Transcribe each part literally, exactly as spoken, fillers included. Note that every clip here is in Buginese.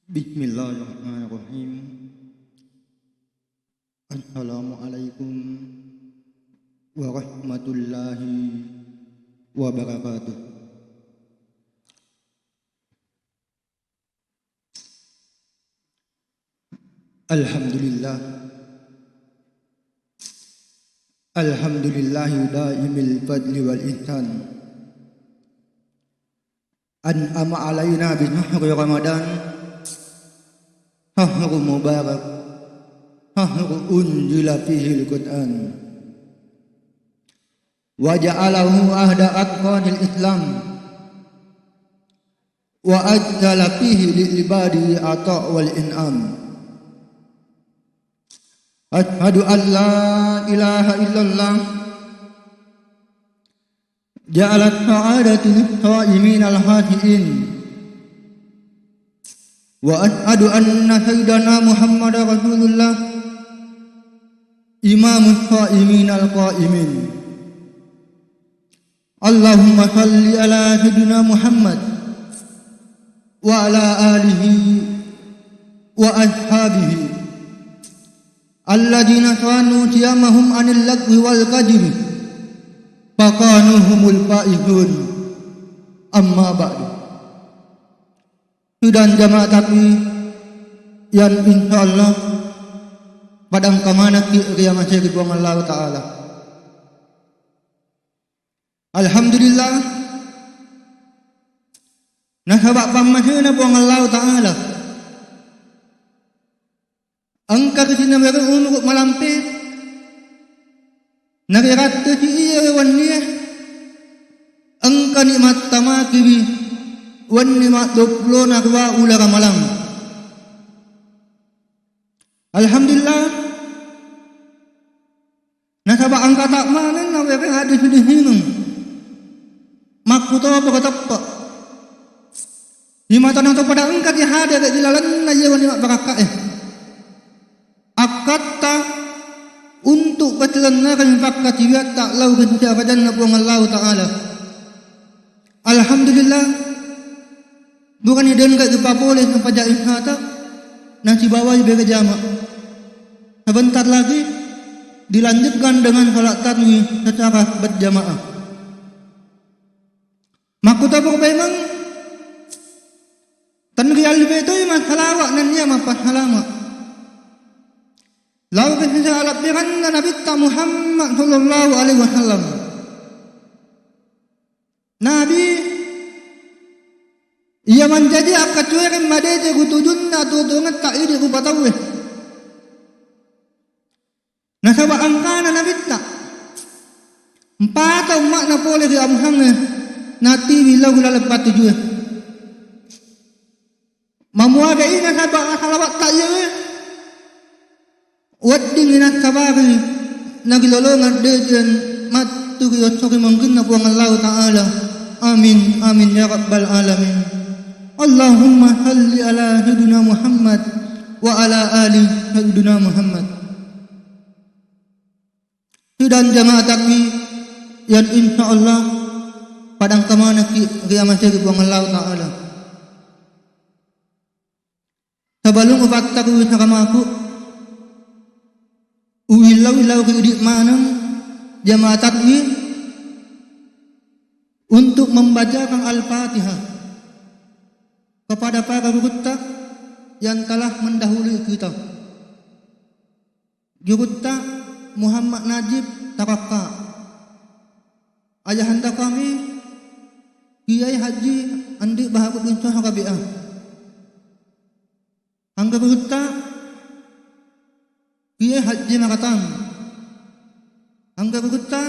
Bismillahirrahmanirrahim. Assalamualaikum warahmatullahi wabarakatuh. Alhamdulillah. Alhamdulillahi daimil fadli wal ihsan. An'ama alaina bi syahri Ramadan, syahru mubarak, syahru unzila fihil Qur'an. Wa ja'alahu ahda arkanil Islam. Wa ajjala fihi li ibadihi ata wal in'am. Asyhadu an la ilaha illallah. Ja'alat sa'adatu lis-sha'imin al-khashi'in. Wa asyhadu anna sayyidana Muhammadar Rasulullah, imamus sha'imin al-qa'imin. Allahumma salli ala sayyidina Muhammad wa ala alihi wa ashabihi alladzina sanu siyamahum anil lagwi wal qadri fakanu humul faizun. Amma ba'du. Sidang jamaah takbir yang insyaallah padang kamanaki ri amaseri Puang Allah Ta'ala. Alhamdulillah, nasaba pammasena Puang Allah Ta'ala. Engka ri sininna wero umuruq malampe, narirattosi iyaro wennie, engkani mattamakiwi wenni madduappulo na dua uleng Ramalang. Alhamdulillah, nasaba engkata manenna wero adisi-disingeng. Makkutoparo teppe. Imatana to pada engka ri hadere ri lalenna iye wenni mabbarakkae. Akkatta untuk patilennareng pakkasiwiatta lao ri sarajanna Puang Allah Ta'ala. Alhamdulillah, burani dengka ri papole sampaja isyata nasibawai berjamaah. Sebentar lagi dilanjutkan dengan salat tarwi secara berjamaah. Makkutoparo memeng, tenrialliwe toi massalawa nennia mappassalama lao ri sisa alabbiranna Nabitta Muhammad sallallahu alaihi wasallam. Nabi iya mancaji akkacuereng madeceng ri tujunna tuo-tuongetta idi rupa tauwe. Nasaba engkana Nabitta, mpata umma'na pole ri amuhangnge natiwi lao ri laleng patujue. Mamuagai nasaba salawatta iyawe weddingngi nassabari narilolongeng deceng mattu ri esso ri mangkinna Puang Allah Ta'ala. Amin, amin ya rabbal alamin. Allahumma salli ala sayyidina Muhammad wa ala ali sayyidina Muhammad. Sidang jamaah takbir yang insyaallah padang kamanaki ri amaseri Puang Allah Ta'ala. Sebelum upattaku wisaramaku, uwillau-willau ri idi maneng jamaah takbir untuk membacakan Al-Fatihah kepada para gurutta yang telah mendahului kita. Gurutta Muhammad Najib Tarakka. Ayahanda kami Kiai Haji Andi Baharudin Sohrabiah. Angga gurutta Kiai Haji Maratang. Angga gurutta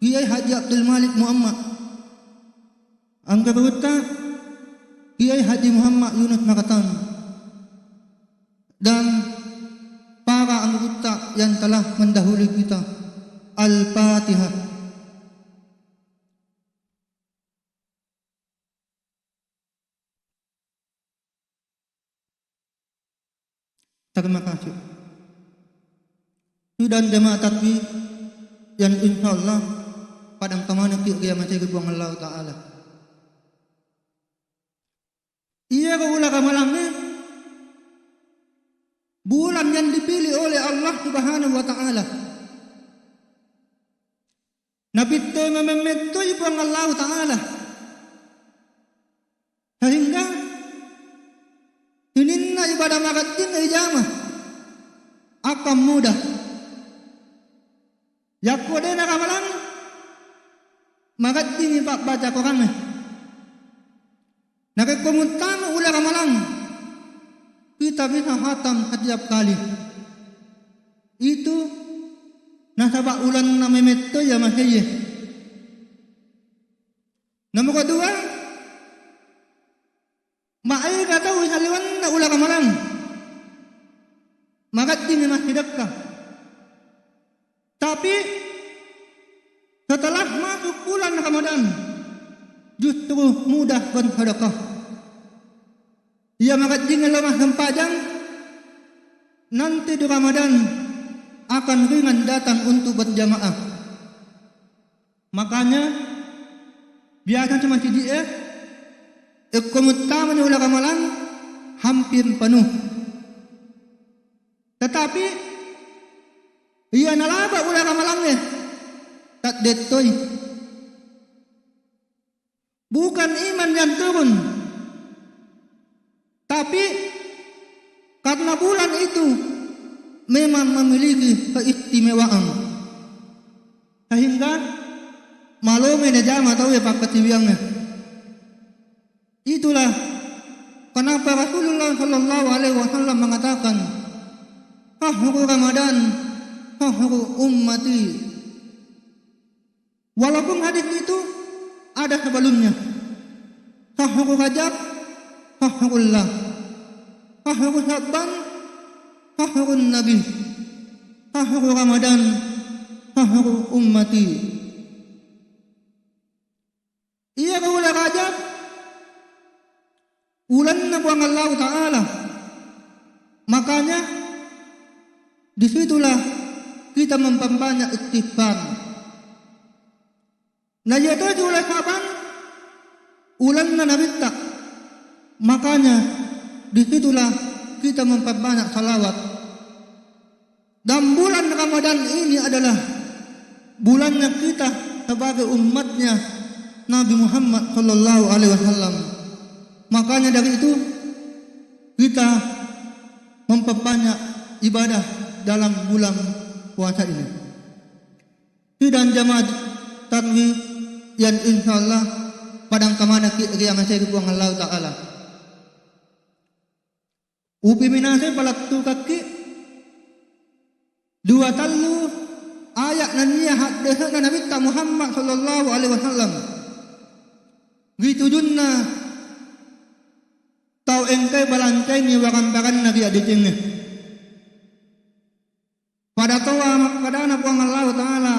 Kiai Haji Abdul Malik Muhammad. Angga gurutta Kiai Haji Muhammad Yunus Maratang. Dan para anggota yang telah mendahului kita. Al-Fatihah. Terima kasih. Sidang jamaah takbir yang insyaallah padang kamanaki ri amaseri Puang Allah Ta'ala. Iyaro uleng Ramalangnge Allah Subhanahu wa Ta'ala. Napittoi mamemettoi Puang Allah Ta'ala. Sehingga sininna ibadah makedding ijama akan mudah. Yakko de' naramalang, makeddingi pabbaca Korangnge. Narekko muttama uleng ramalang, kita bisa hatam setiap kali. Itu nasaba ulenna memetto iya maseiye. Nomor kedua, maega tau saliwenna uleng ramalang, makeddingi massidekka. Tapi setelah masuk bulan Ramadan, justru mudah bersedekah. Iya makeddingi lo massempajang, nanti di Ramadan akan ringan datang untuk berjamaah. Makanya biasa cuma siji e, ekko muttamani uleng ramalang hampir penuh. Tetapi iya nalaba uleng ramalangnge, taddettoi. Bukan iman yang turun, tapi karena bulan itu memang memiliki keistimewaan, sehingga malome najama tauwe pakkasiwiangnge. Itulah kenapa Rasulullah Shallallahu Alaihi Wasallam mengatakan, "Sahru Ramadan, sahru ummati." Walaupun hadis itu ada sebelumnya, "Sahru Rajab, sahrullah. Sahru Sya'ban, sahrun Nabi. Sahru Ramadan, sahru ummati." Iya, uleng Rajab, ulenna Puang Allah Ta'ala. Makanya disitulah kita memperbanyak istighfar. Nah, iya to uleng Sya'ban, ulenna Nabitta. Makanya disitulah kita memperbanyak salawat. Dan bulan Ramadan ini adalah bulannya kita sebagai umatnya Nabi Muhammad Sallallahu Alaihi Wasallam. Makanya dari itu kita memperbanyak ibadah dalam bulan puasa ini. Sidang jamaah tarwih yang insyaallah padang kamanaki ri angaseri Puang Allah Ta'ala. Upiminasai palettukakki dua tallu ayat nennia haddese'na Nabitta Muhammad Sallallahu Alaihi Wasallam ri tujunna tau engkai balancaingi warambaranna ri adecengnge. Pada toa makkedana Puang Allah Ta'ala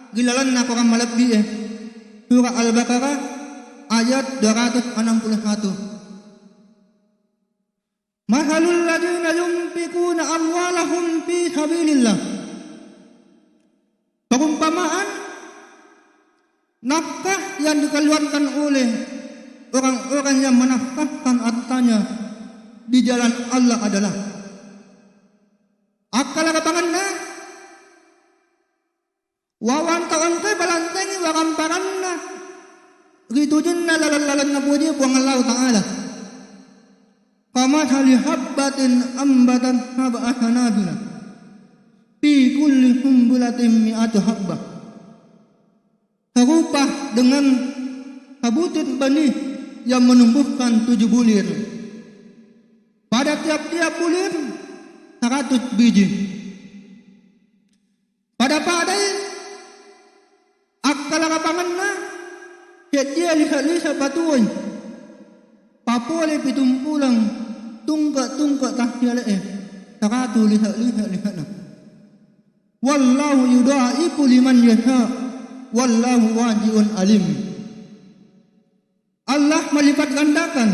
ri lalenna Korang malebbi'e, Surah Al-Baqarah ayat dua ratus enam puluh satu. Masalul ladzina yunfiquna amwalahum fi sabilillah. Perumpamaan nafkah yang dikeluarkan oleh orang-orang yang menafkahkan hartanya di jalan Allah adalah, akkalarapangenna, wawang tau engkai balancaingi waramparanna ri tujunna laleng-lalenna puji Puang Allah Ta'ala. Kamathali habbatin ambatat sab'a sanabila fi kulli sumbulatin mi'atu habbah. Serupa dengan sebutir benih yang menumbuhkan tujuh bulir. Pada tiap-tiap bulir seratus biji. Pada-padai akkalarapangenna, seddia lise-lise patuwoi, papole pitumpulang tungke-tungke tahsiale'e, saratu lise-lise lise'na. Wallahu yudha'ifu liman yasha, wallahu wasi'un alim. Allah melipat gandakan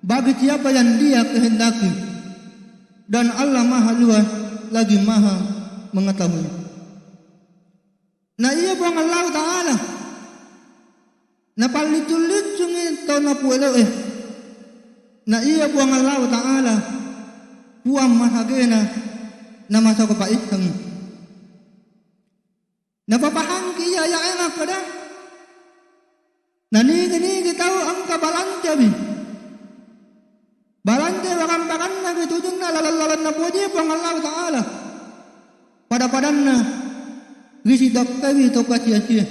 bagi siapa yang Dia kehendaki, dan Allah Maha Luas lagi Maha Mengetahui. Na iya Puang Allah Ta'ala napallicung-licungi tau napueloe. Na iya Puang Allah Ta'ala Puang Mahagena namasako paissengngi. Napapahangki iya aya'e makkeda, nanigi-nigi tau engka balancawi, balancawi waramparanna ri tujunna laleng-laleng napoji Puang Allahu Ta'ala. Pada-padanna risidakkawi to kasiya-siya.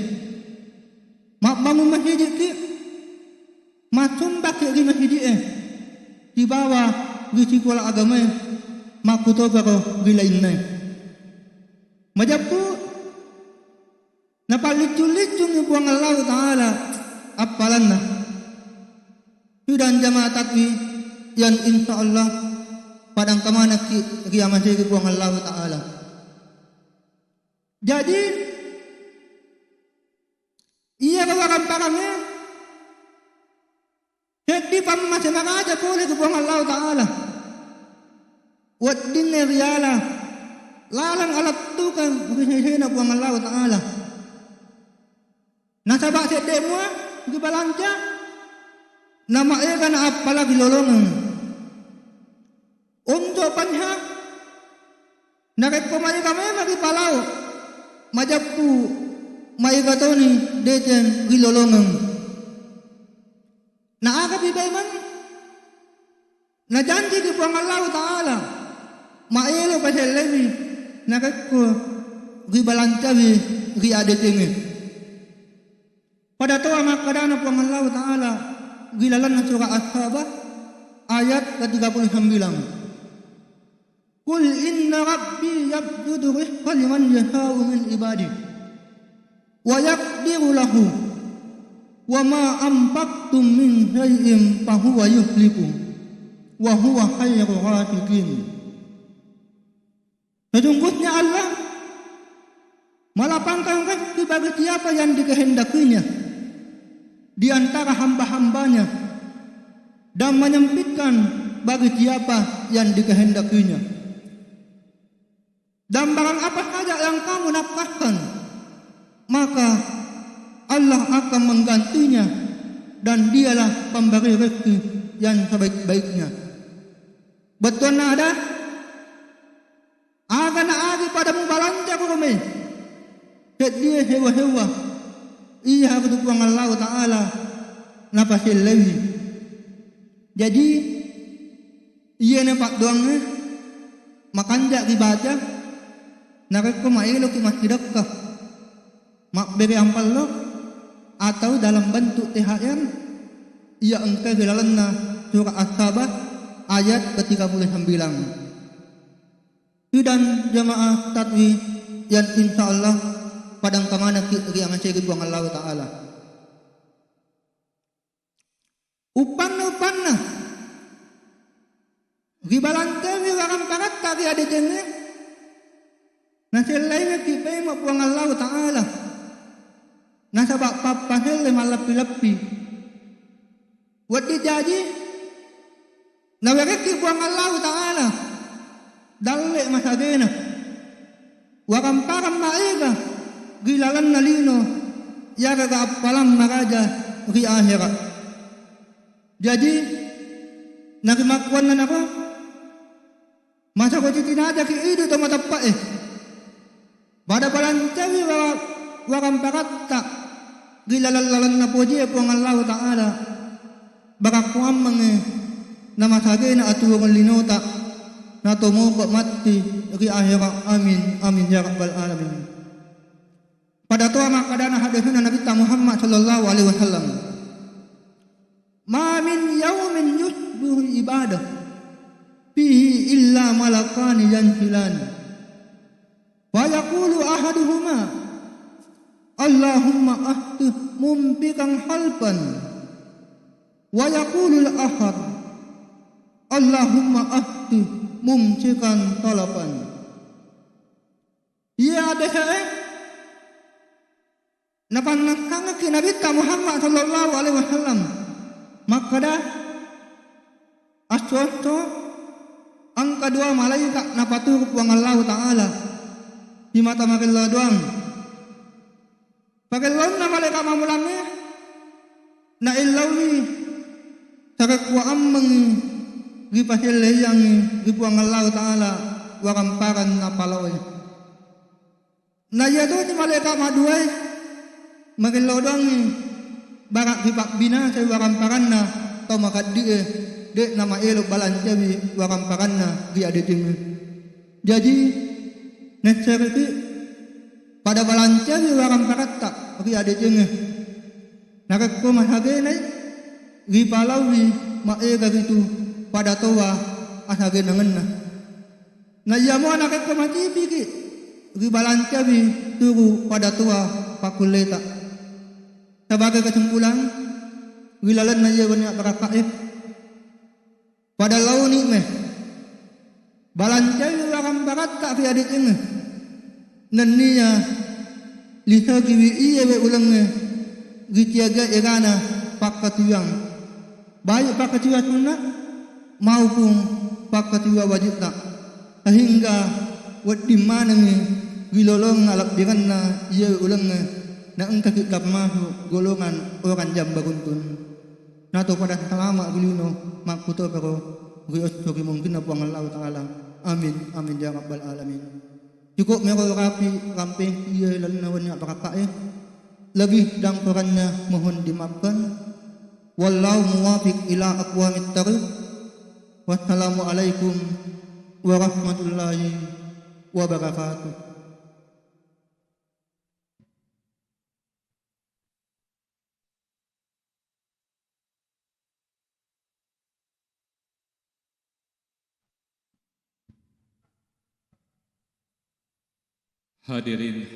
Mabbangung masijikki, massumbakki ri masiji'e, sibawa ri sikola agamae, makkutoparo ri lainnae. Majeppu, napalliccung-liccungngi Puang Allahu Ta'ala appalanna. Sidang jamaah takwi yang insya Allah padangka manekki ri amaseki Puang Allahu Ta'ala. Jadi, iya waramparangnge seddi pammase maraja pole ku Puang Allahu Ta'ala. Weddingnge riala laleng alettukeng ri sesena Puang Allahu Ta'ala. Nasaba sedde mua ri balanca, namaega naappala ri lolongeng. Onco panha, narekko maega memang ri palau, majeppu maega toni deceng ri lolongeng. Naagapi memang najanjiki Puang Allahu Ta'ala, maelo pasellewi narekko ri balancawi ri adecengnge. Pada toa makkadana Puang Allahu Ta'ala ri lalenna surah As-Saba ayat ketiga puluh sembilan. Qul inna rabbi yabsutu rizqa liman yasha'u min ibadihi wa yaqdiru lahu wa ma anfaqtum min syai'in fahuwa yukhlifuhu wa huwa khairur raziqin. Sesungguhnya Allah melapangkan rezeki bagi siapa yang dikehendakinya di antara hamba-hambanya dan menyempitkan bagi siapa yang dikehendakinya. Dan barang apa saja yang kamu nafkahkan, maka Allah akan menggantinya dan dialah pemberi rezeki yang sebaik-baiknya. Bettuanna ada, aga na agi pada mubalanja ko mai, seddie hewa-hewa, iya tu Puang Allahu Ta'ala napasellewi. Jadi, iyena paddoangnge makanja ribaca narekko maeloki massidekka, mabbere ampallo, atau dalam bentuk T H R, iya engka ri lalenna surah As-Saba ayat ketiga puluh sembilan. Sidang jamaah takwi yang insya Allah padangka manekki ri amaseki Puang Allahu Ta'ala. Uppanna-upanna, ribalantewi waramparatta ri adecengnge, nasellaiweki paimeng Puang Allahu Ta'ala, nasaba pappaselle malleppi-leppi. Wedding jaji nawerekki Puang Allahu Ta'ala dalle masagena, waramparang maega ri lalenna lino, iyarega appalang maraja ri ahera. Jaji, narimakkuannanaro, masako titinajaki idi to mateppe'e. Pada balancawi wa-, waramparatta ri laleng-lalenna pojie Puang Allahu Ta'ala, barakkuammengnge namasagena atuwongeng linota, natomoko matti ri ahera. Amin, amin ya rabbal alamin. Pada toa makkadana hadisna Nabitta Muhammad sallallahu alaihi wasallam, "Ma min yaumin yusbihu ibadah fihi illa malakani yanzilani. Fa yaqulu ahaduhuma, Allahumma ahtih mumfiqan halfan. Wa yaqulul akhar, Allahumma ahtih mumsikan talafan." Iya adese'e napannessangekki Nabitta Muhammad sallallahu alaihi wasallam makkada, esso-esso engka dua malaika napaturu Puang Allahu Ta'ala di mata magello doang. Pagelloanna malaika mammulangnge naellaui sarekkuammengngi ripaselleiangngi ri Puang Allahu Ta'ala. waramparang napalaoe. Na iya toni malaeka maduae, magello doangngi, bara ripabbinasai waramparanna tau makaddi'e, de'na maelo balancawi waramparanna ri adecengnge. Jaji, nessereki pada balancawi waramparatta ri adecengnge. Narekko masagenai, ripalaowi maega ritu pada toa asagenangenna. Na iyamo narekko macipiki, ribalancawi turu pada toa pakkulleta. Sebagai kesimpulan, ri lalenna iye wenni abbarakka'e, pada laoni'me, balancawi waramparatta ri adecengnge. Nenniya lisegiwi iyewe ulengnge riciaga egana pakkatujuang, baik pakkatujuang sunna maupun pakkatujuang wajitta, sehingga wedding manengngi rilolong alebbirenna iyewe ulengnge, na engkaki termasuk golongan orang yang beruntung. Nato pada salama ri lino makkutoparo ri esso ri mungkinna Puang Allahu Ta'ala. Amin, amin ya rabbal alamin. Cukup mero rapi rampeng iya lalenna wenni abbarakka'e. Lebih dan kurangnya mohon dimaafkan. Wallahu muwafiq ila aqwamit thariq. Wassalamualaikum warahmatullahi wabarakatuh. Hadirin